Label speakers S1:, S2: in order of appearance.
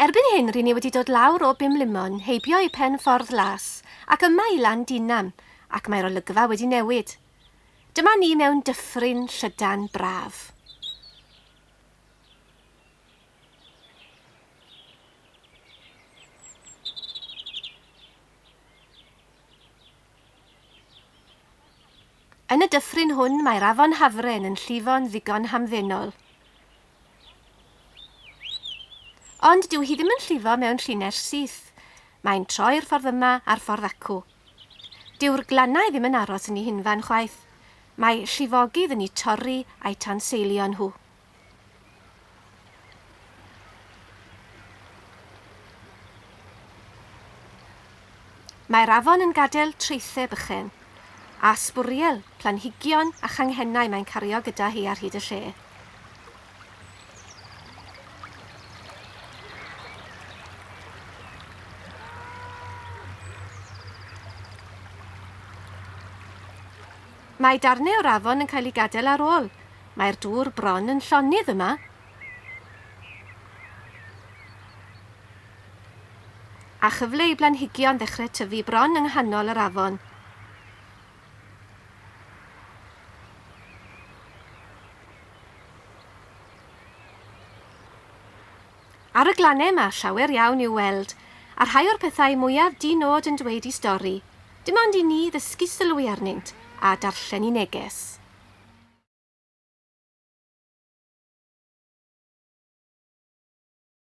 S1: Erbyn hyn ry'n ni wedi dod lawr o Bumlumon heibio i Pen Ffordd Las ac yma i Lan Dinam ac mae'r olygfa wedi newid. Dyma ni mewn dyffryn llydan braf. Yn y dyffryn hwn mae'r afon Hafren yn llifo'n ddigon hamddenol. Ond dyw hi ddim yn llifo mewn llinell syth. Mae'n troi'r ffordd yma a'r ffordd acw. Dyw'r glannau ddim yn aros yn eu hunfan chwaith. Mae llifogydd yn eu torri a'u tanseilio nhw. Mae'r afon yn gadael traethau bychain, a sbwriel, planhigion a changhennau mae'n cario gyda hi ar hyd y lle. Mae darnau o'r afon yn cael eu gadael ar ôl. Mae'r dŵr bron yn llonydd yma. A chyfle i blanhigion ddechrau tyfu bron yng nghanol yr afon. Ar y glannau mae llawer iawn i'w weld, a rhai o'r pethau mwyaf di-nod yn dweud i stori, dim ond i ni ddysgu sylwi arnynt a darllen i neges.